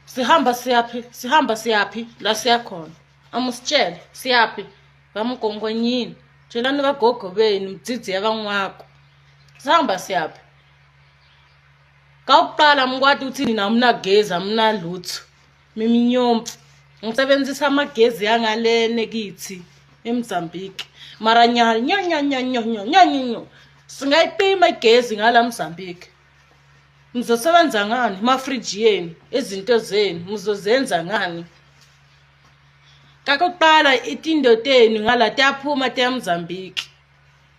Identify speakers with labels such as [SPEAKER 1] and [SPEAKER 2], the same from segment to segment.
[SPEAKER 1] Sihamba siyaphi? Sihamba siyaphi? La siyakhona. Amusitshele siyaphi? Vamugongonyini. Tshelani vagogo benu mdzidzi ya van'wako. Sihamba siyaphi? Kawukuqala mkwati uthi nina amnagezi amnalutho. Miminyomfu. Ngisebenzisa amagezi yangalene kithi eMozambique. Mara nya nya nya nya nya nya nya nya. Singayipima igezi ngala Mozambique. Nizosebenza ngani amafriji yenu izinto zenu muzozenza ngani kakuqala itindoda enu ngala tiyaphuma tiya Mozambique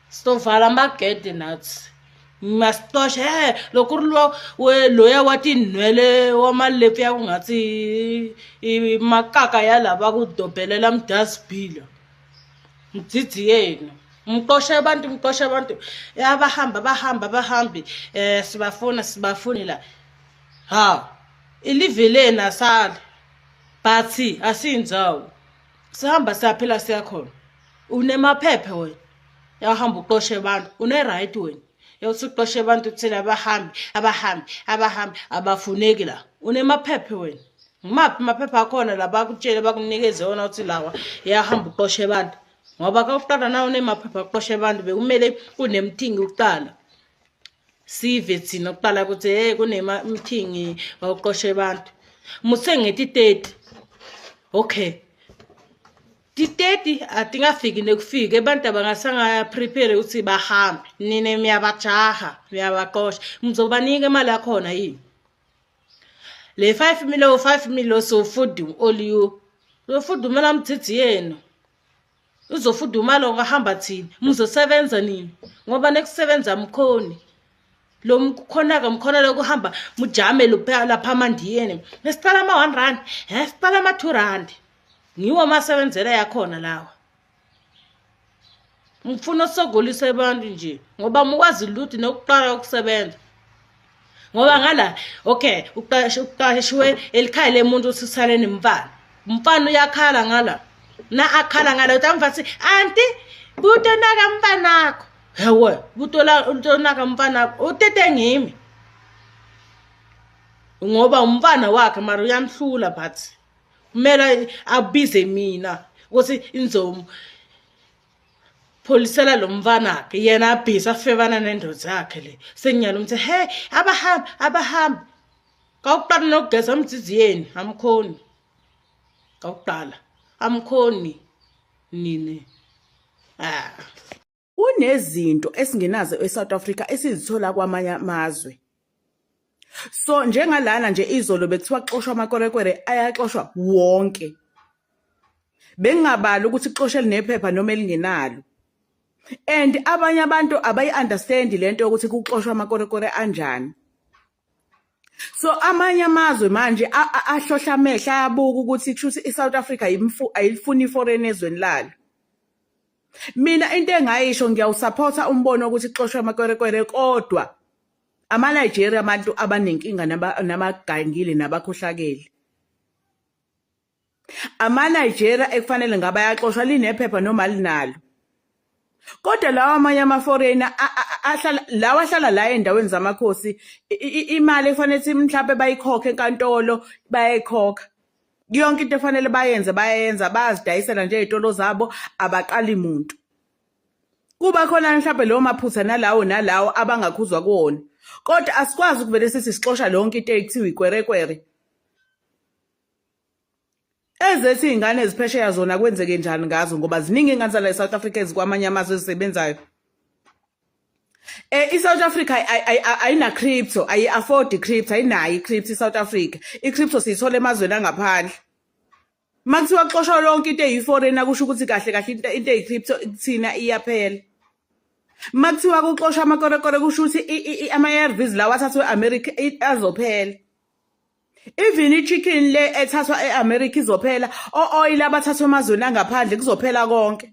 [SPEAKER 1] sitovala amagede nathi masitoshe he loko ri lo we loya wa tinhwele wa malepfu ya ku ngathi i makaka ya lava ku dobelela mudasibila mdzidzi yenu mxoshe abantu mxoshe abantu abahamba bahamba bahambi eh sibafuna sibafuni la ha iliveleni asali but asiyinzawo sihamba siyaphila siyakhona unemaphephe wena yahamba uxoshe abantu une-right wena yokuthi uxoshe abantu uthela abahambi abahambi abahambi abafuneki la unemaphephe wena ngimaphi amaphepha akhona la bakutshele bakunikeze wona uthi lawa yahamba uxoshe abantu ngoba kawuqala na unemaphepha akuxoshe abantu bekumele kunemthingi ukuqala sive thina kuqala ukuthi hey kunemthingi wawuqoshe abantu musengeti 30 okay ti-30 atingafiki nekufika abantu abangasangaprepare ukuthi bahambe nina miyabajaha miyabaqosha nizobanika imali yakhona yini le 5 milo 5 milo sofudu oliyo lofudumela mthithi yenu uzofudumala ungahamba thini muzosebenza nini ngoba nekusebenza mkhoni lo mkhonaka mkhona lokuhamba mujame lapha amandiyeni nesiqala ama-one rand um siqala ama-two rand ngiwo amasebenzela yakhona lawa ngifuna usogolisa abantu nje ngoba mukwazi lutho nokuqala ukusebenza ngoba ngala okay uqashiwe elikhaya lemuntu usisale nemfana umfana uyakhala ngala na akhala ngala uthi amfathi anti butonaka mfanakho hewe butola utonaka mfanakho utete ngimi ngoba umfana wakhe mara uyamhlula but kumele abize mina ukuthi inzomu pholisela lo mfanakhe yena abhizi afebana nendoda yakhe le senginyala umthi he abahambi abahambi kawuqala nokugeza umdzizi yenu amkhoni kawuqala amkhoni nini ah
[SPEAKER 2] Kunezinto esingenazo eSouth Africa esizithola kwamanye amazwe. So njengalana nje izolo bekuthiwa kuxoshwa amakwerekwere ayaxoshwa wonke. Bengingabali ukuthi kuxoshwe elinephepha noma elingenalo. And abanye abantu abayi-understand lento yokuthi kuxoshwa amakwerekwere anjani. So amanye amazwe manje ahlohla amehlo ayabuka ukuthi kusho ukuthi i-South Africa ayilifuni i-foreign ezweni lalo. Mina into engayisho ngiyawusaphotha umbono ukuthi kuxoshwe amakwerekwere kodwa ama-Nigeria abantu abanenkinga namagangile nabakhohlakele. Ama-Nigeria ekufanele ngabe ayaxoshwa linephepha noma linalo. Kodwa lawa amanye ama-foreigner ahlala lawa ahlala la ey'ndaweni zamakhosi imali ekufanele ukuthi mhlampe bayikhokhe enkantolo bayayikhokha. Yonke into efanele bayenze bayayenza bayazidayisela nje ey'tolo zabo abaqali muntu. Kuba khona mhlawumbe leyo maphutha nalawo nalawo abangakhuzwa kuwona. Kodwa asikwazi ukuvele sithi sixosha lonke into ekuthiwa ikwerekwere. Ezethi iy'ngane eziphesheya zona kwenzeke njani ngazo ngoba ziningi iy'ngane zala e-South Africa ezikwamanye amazwe ezisebenzayo. Eh iSouth Africa ayina crypto, ayi afford crypto, ayinayo icrypto iSouth Africa. Icrypto siyithola emazweni angaphandle. Makuthiwa kuxoshwa lonke into eyi-foreigner kusho ukuthi kahle kahle into into eyi-crypto kuthina iyaphela. Makuthiwa kuxoshwa amakorekore kusho ukuthi ama-ARVs lawa athathwe e-America azophela. Even i-chicken le ethathwa e-America izophela, o-oil abathathwa emazweni angaphandle kuzophela konke.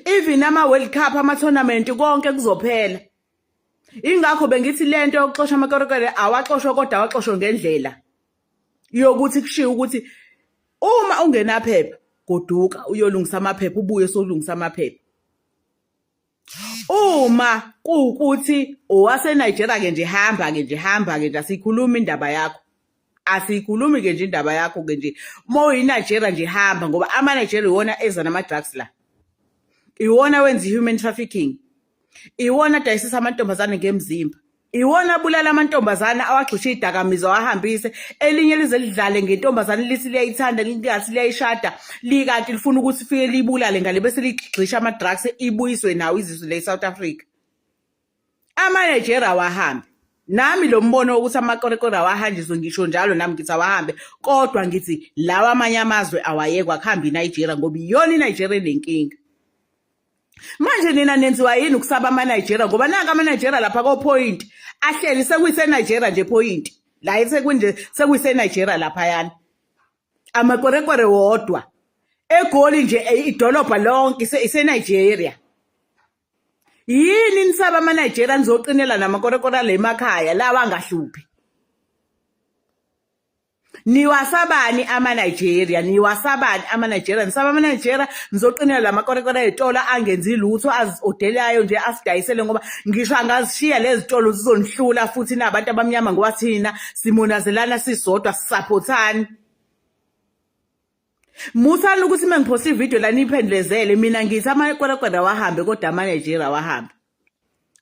[SPEAKER 2] Even ama-World Cup, ama-tournament konke kuzophela. Ingakho bengithi lento yokuxosha amakerekere awaxoshwe kodwa awaxoshwe ngendlela yokuthi kushiwo ukuthi uma ungenaphepha goduka uyolungisa amaphepha ubuye solungisa amaphepha. Uma kuwukuthi owaseNigeria ke nje hamba ke nje hamba ke nje asiyikhulumi indaba yakho. Asiyikhulumi ke nje indaba yakho ke nje. Uma uyiNigeria nje hamba ngoba amaNigeria iwona eza nama-drugs la. Iwona wenza i-human trafficking. Iwona adayisisa amantombazane ngemzimba. Iwona abulala amantombazane awagxishe idakamizwa awahambise elinye lize lidlale ngentombazane lithi liyayithanda lingathi liyayishada likanti lifuna ukuthi fike liyibulale ngale bese ligxisha ama-drugs ibuyiswe nawo izizwe le South Africa. AmaNigeria awahambe. Nami lo mbono wokuthi amakorekore awahanjiswe ngisho njalo nami ngithi awahambe kodwa ngithi lawa amanye amazwe awayekwa kuhambe iNigeria ngoba iyona iNigeria enenkinga. Manje nina nenziwa yini ukusaba amaNigeria ngoba nanka amaNigeria lapha ko-point ahleli sekuyise-Nigeria nje point la sekunje sekuyise-Nigeria laphayana amakwerekwere wodwa eGoli nje eh, idolobha lonke ise-Nigeria yini nisaba amaNigeria nizoqinela namakwerekwere ale emakhaya lawa angahluphi Niwasabani ama-Nigeria? Niwasabani ama-Nigeria? Nisaba ama-Nigeria? Nizoqinela la makorekore ey'tolo angenzi lutho azi-odelayo nje asidayisele ngoba ngisho angazishiya lezi tolo zizonihlula futhi nabantu abamnyama ngoba thina simonazelana sisodwa sisaphothani. Musani ukuthi uma ngiphosta ividiyo la niyiphendulezele mina ngithi amakwerekwere awahambe kodwa ama-Nigeria awahambe.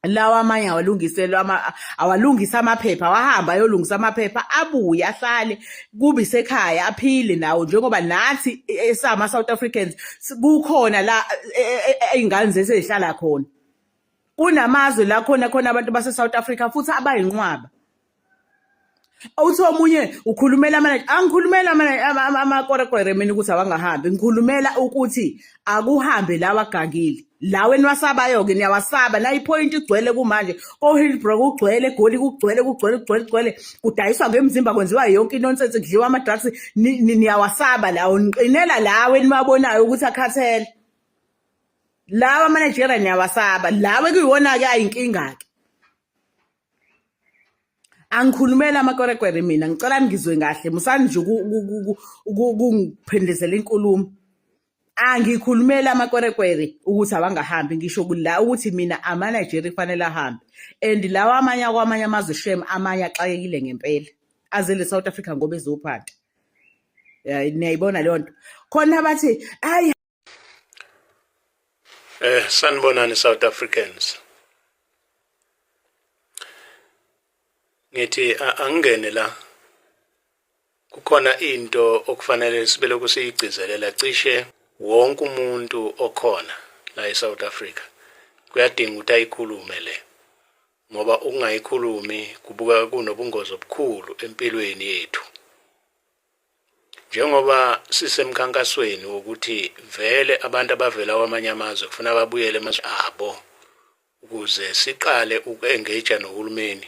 [SPEAKER 2] Lawa amanye awalungiselwa ama awalungise amaphepha awahamba ayolungisa amaphepha abuye ahlale kube isekhaya aphile nawo njengoba nathi esama South Africans kukhona la ey'ngane zethu ey'hlala khona. Kunamazwe la khona khona abantu base-South Africa futhi abayinqwaba. Uthi omunye ukhulumela ama angikhulumela amakorekwere mina ukuthi awangahambi ngikhulumela ukuthi akuhambe lawa agangile lawa eniwasabayo-ke niyawasaba na iphoyinti igcwele kumanje ko-Hillbrow kugcwele egoli kugcwele kugcwele kugcwele kugcwele kudayiswa ngemzimba kwenziwa yonke inonsense kudliwa ama-drugs niyawasaba lawo niqinela lawa eniwabonayo ukuthi akhathele lawa ama-Nigeria niyawasaba lawa ekuyiwona-ke ayinkinga-ke Angikhulumeli amakwerekwere mina ngicela ningizwe kahle musani nje ukungiphendezela inkulumo. Angikhulumeli amakwerekwere ukuthi awangahambi ngisho la ukuthi mina ama-Nigeria kufanele ahambe and lawa amanye akwamanye amazwe shem amanye axakekile ngempela azele South Africa ngoba ezophanta. Niyayibona leyo nto. Khona abathi hayi
[SPEAKER 3] Sanibonani South Africans. Ngithi angingene la. Kukhona into okufanele sibe lokhu siyigcizelela cishe wonke umuntu okhona la eSouth Africa kuyadinga ukuthi ayikhulume le ngoba ukungayikhulumi kubuka kunobungozi obukhulu empilweni yethu. Njengoba sisemkhankasweni wokuthi vele abantu abavela kwamanye amazwe kufuna babuyele emazweni abo ukuze siqale uku-engage nohulumeni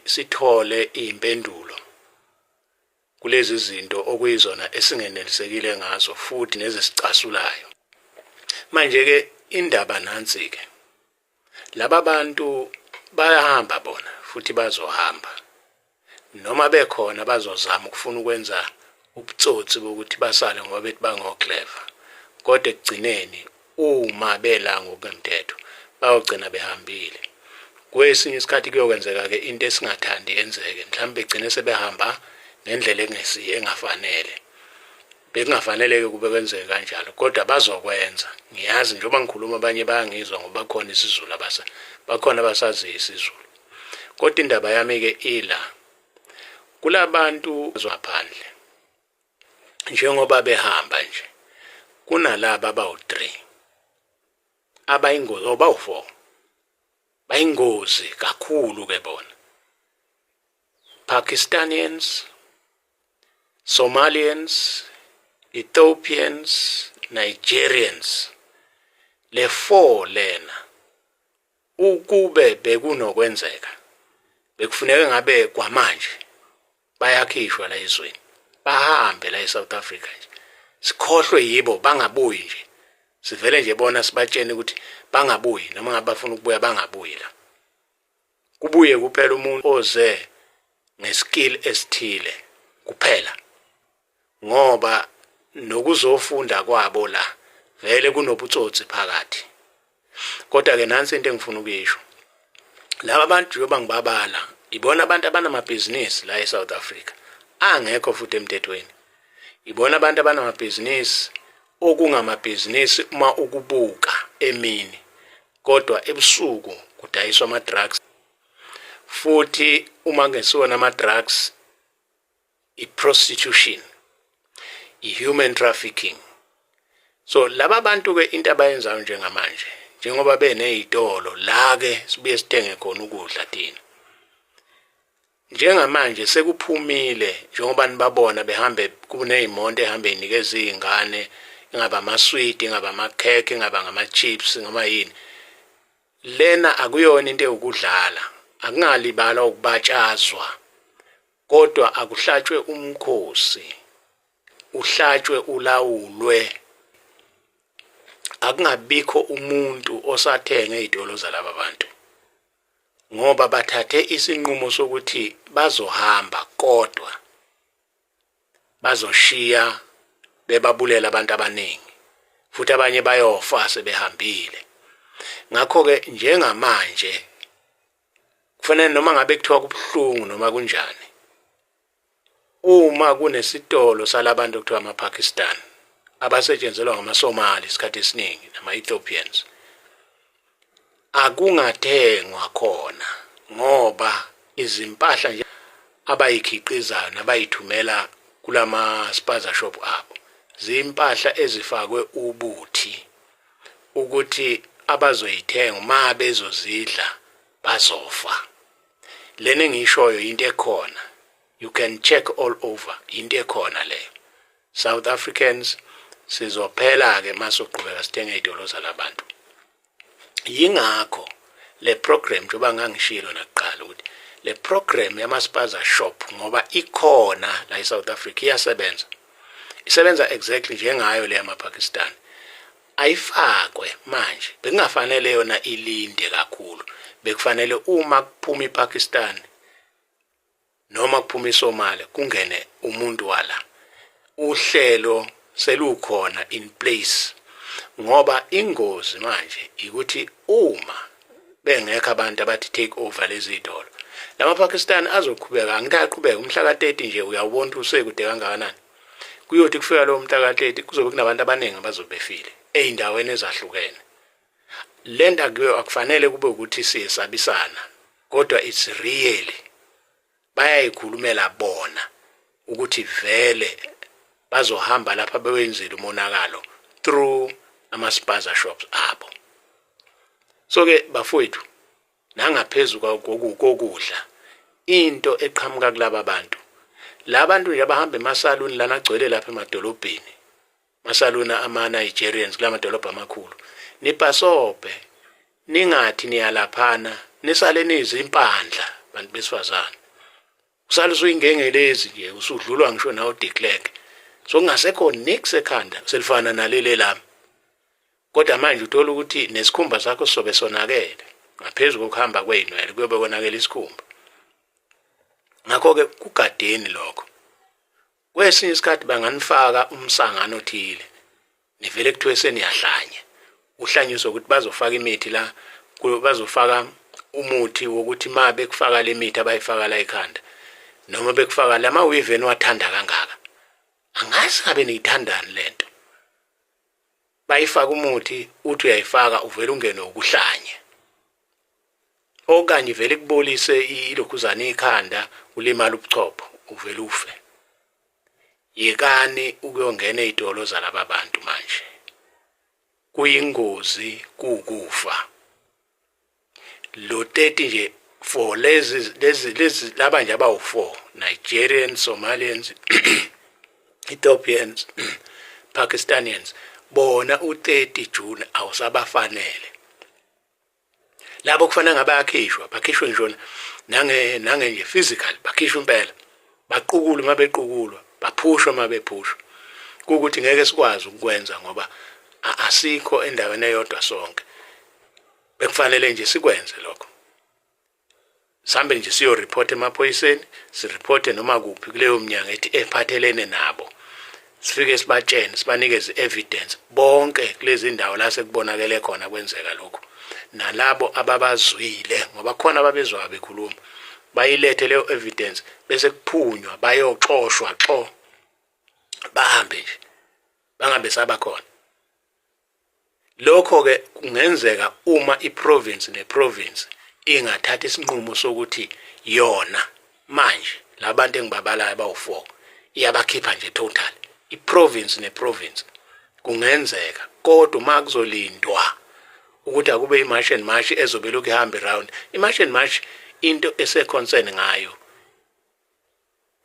[SPEAKER 3] sithole iy'mpendulo kulezi zinto okuyizona esingenelisekile ngazo futhi nezisicasulayo. Manje-ke indaba nansi-ke. Laba bantu bayahamba bona futhi bazohamba. Noma bekhona bazozama ukufuna ukwenza ubutsotsi bokuthi basale ngoba bethi bango-clever. Kodwa ekugcineni uma bela ngokungemthetho bayogcina behambile. Kwesinye isikhathi kuyokwenzeka-ke into esingathandi yenzeke, mhlawumbe begcine sebehamba ngendlela engesiyo engafanele. Bekungafanele-ke kube kwenzeke kanjalo kodwa bazokwenza. Ngiyazi njengoba ngikhuluma abanye bayangizwa ngoba bakhona isiZulu abasa bakhona abasaziyo isiZulu. Kodwa indaba yami-ke ila. Kulabantu ngaphandle njengoba behamba nje kunalaba abawu-3 abayingozi or bawu-4 bayingozi kakhulu ke bona. Pakistanians, Somalians, Ethiopians, Nigerians. Le 4 lena ukube bekunokwenzeka bekufuneka ngabe kwamanje bayakhishwa la ezweni bahambe la eSouth Africa nje sikhohlwe yibo bangabuyi nje sivele nje bona sibatshene ukuthi bangabuyi noma ngabe bafuna ukubuya bangabuyi la Kubuye kuphela umuntu oze ngeskill esithile kuphela ngoba nokuzofunda kwabo la vele kunobutsotsi phakathi. Kodwa-ke nansi into engifuna ukuyisho. Laba bantu njengoba ngibabala ibona abantu abanamabhizinisi la eSouth Africa angekho futhi emthethweni. Ibona abantu abanamabhizinisi okungamabhizinisi uma ukubuka emini kodwa ebusuku kudayiswa ama-drugs futhi uma kungesiwona ama-drugs i-prostitution, i-human trafficking. So laba bantu-ke into abayenzayo njengamanje njengoba beney'tolo la-ke sibuye sithenge khona ukudla thina njengamanje sekuphumile njengoba nibabona behambe kuney'monto ehambe inikeza iy'ngane ingaba amaswidi ingaba amakhekhe ingaba ngama-chips noma yini lena akuyona into ewukudlala akungalibala ukubatshazwa Kodwa akuhlatshwe umkhosi, uhlatshwe ulawulwe. Akungabikho umuntu osathenga ezitolo zalaba bantu ngoba bathathe isinqumo sokuthi bazohamba kodwa bazoshiya bebabulela abantu abaningi futhi abanye bayofa sebehambile. Ngakho-ke njengamanje Kufanele noma ngabe kuthiwa kubuhlungu noma kunjani, uma kunesitolo salabantu okuthiwa ama-Pakistan abasetshenzelwa ngamaSomali isikhathi esiningi nama-Ethiopians, akungathengwa khona ngoba izimpahla nje abayikhiqizayo nabayithumela kulama spaza shop abo zimpahla ezifakwe ubuthi ukuthi abazoyithenga uma bezozidla bazofa. Lena engiyishoyo into ekhona. You can check all over into ekhona leyo. South Africans sizophela ke masoqhubeka sithenge izitolo zalabantu. Yingakho le program njengoba ngangishilo nakuqala ukuthi le program yama-spaza shop ngoba ikhona la e-South Africa iyasebenza. Isebenza exactly njengayo le yamaPakistan. Ayifakwe manje bekungafanele yona ilinde kakhulu bekufanele uma kuphuma iPakistan noma kuphuma iSomalia kungene umuntu wala uhlelo selukhona in place ngoba ingozi manje ukuthi uma bengekho abantu abathi take over lezi zitolo lama Pakistan azoqhubeka angithi aqhubeka umhla ka-30 nje uyawubona ukuthi usekude kangakanani kuyothi kufika lowo mhla ka-30 kuzobe kunabantu abaningi abazobe befile ey'ndaweni ezahlukene le nto akufanele kube ukuthi siyesabisana kodwa it's really bayayikhulumela bona ukuthi vele bazohamba lapha bewenzile umonakalo through ama-spaza shops abo. So ke bafowethu nangaphezu kokudla into eqhamuka kulaba bantu labantu nje abahamba emasaluni lana agcwele lapha emadolobheni masaluna ama-Nigerians kula madolobha amakhulu nibhasobhe ningathi niyalaphana nisale nizimpandla bantu besifazane usale usuyingengelezi nje usudlulwa ngisho nawo de Klerk so kungasekho nix ekhanda selifana naleli lami kodwa manje uthola ukuthi nesikhumba sakho sizobe sonakele ngaphezu kokuhamba kwey'nwele kuyobe konakele isikhumba ngakho-ke kugadeni lokho Kwesinye isikhathi banganifaka umsangano othile nivele kuthiwe seniyahlanya. Uhlanyiswa ukuthi bazofaka imithi la bazofaka umuthi wokuthi ma bekufaka le mithi abayifaka la ekhanda noma bekufaka lama weave eniwathanda kangaka. Angazi ngabe niyithandani lento. Bayifaka umuthi uthi uyayifaka uvele ungenwe ukuhlanya. Okanye ivele ikubolise ilokhuzana ikhanda ulimale ubuchopho uvele ufe. Yekani ukuyongena ey'tolo zalaba bantu manje. Kuyingozi kuwukufa. Lo 30 nje for lezi lezi lezi laba nje abawu-4 Nigerians, Somalians, Ethiopians, Pakistanians bona u-30 June awusabafanele. Labo kufanele ngabe bayakhishwa, bakhishwe ngisho nange nange nje physical bakhishwe impela. Baqukulwe uma bequkulwa, baphushwe uma bephushwa. Kuwukuthi ngeke sikwazi ukukwenza ngoba asikho endaweni eyodwa sonke. Bekufanele nje sikwenze lokho. Sihambe nje siyoripota emaphoyiseni, siripote noma kuphi kuleyo mnyango ethi ephathelene nabo. Sifike sibatshene, sibanikeze evidence bonke kulezi ndawo la sekubonakele khona kwenzeka lokhu, nalabo ababazwile, ngoba khona ababezwa bekhuluma, bayilethe leyo evidence, bese kuphunywa bayoxoshwa, xo bahambe nje, bangabe sabakhona. Lokho-ke kungenzeka uma i-province ne-province ingathatha isinqumo sokuthi yona manje labantu engibabalayo abawu-4 iyabakhipha nje total, i-province ne-province kungenzeka. Kodwa uma kuzolindwa ukuthi akube i-March and March ezobe lokhu ihamba round, i-March and March into ese-concern ngayo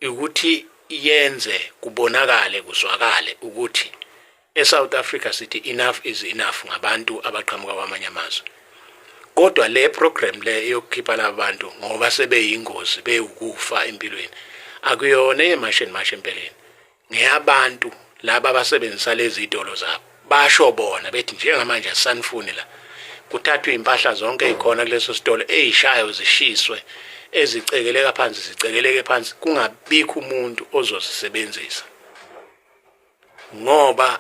[SPEAKER 3] ukuthi yenze kubonakale, kuzwakale ukuthi eSouth Africa sithi enough is enough ngabantu abaqhamuka kwamanye amazwe. Kodwa le program le yokukhipha labantu ngoba sebeyingozi, bewukufa empilweni, akuyona ye-March and March empeleni, ngeyabantu laba abasebenzisa lezi zitolo zabo. Basho bona bethi njengamanje asisanifuni la. Kuthathwe impahla zonke ezikhona kuleso sitolo, eyishayo zishiswe, ezicekeleka phansi zicekeleke phansi, kungabikho umuntu ozozisebenzisa. Ngoba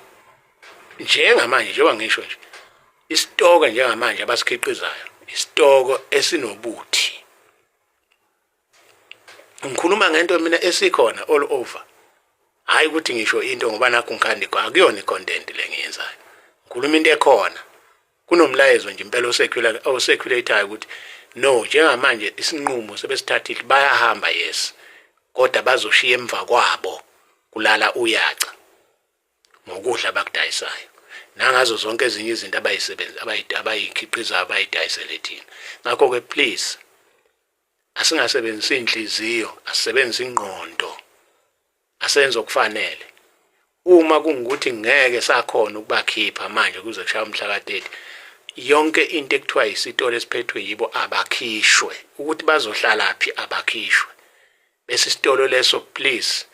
[SPEAKER 3] njengamanje, njengoba ngisho nje, isitoko njengamanje abasikhiqizayo isitoko esinobuthi. Ngikhuluma ngento mina esikhona all over, hayi ukuthi ngisho into ngoba nakho ngikhanda, akuyona i-content le ngiyenzayo. Ngikhuluma into ekhona, kunomlayezo nje impela o-circulate-ayo ukuthi no, njengamanje isinqumo sebesithathile, bayahamba, yes, kodwa bazoshiya emva kwabo kulala uyaca ngokudla abakudayisayo nangazo zonke ezinye izinto abayisebenza, abayikhiqizayo, abayidayisele thina. Ngakho-ke please, asingasebenzisi inhliziyo, asisebenzise ingqondo, asenze okufanele. Uma kungukuthi ngeke sakhona ukubakhipha manje kuze kushaya umhla ka-30, yonke into ekuthiwa isitolo esiphethwe yibo abakhishwe. Ukuthi bazohlala phi, abakhishwe, bese isitolo leso please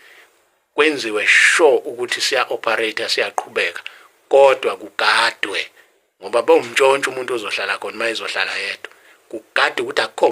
[SPEAKER 3] kwenziwe sure ukuthi siya operate, siyaqhubeka, kodwa kugadwe, ngoba bawumntshontsho umuntu ozohlala khona. Uma ezohlala yedwa, kugadwe ukuthi akukho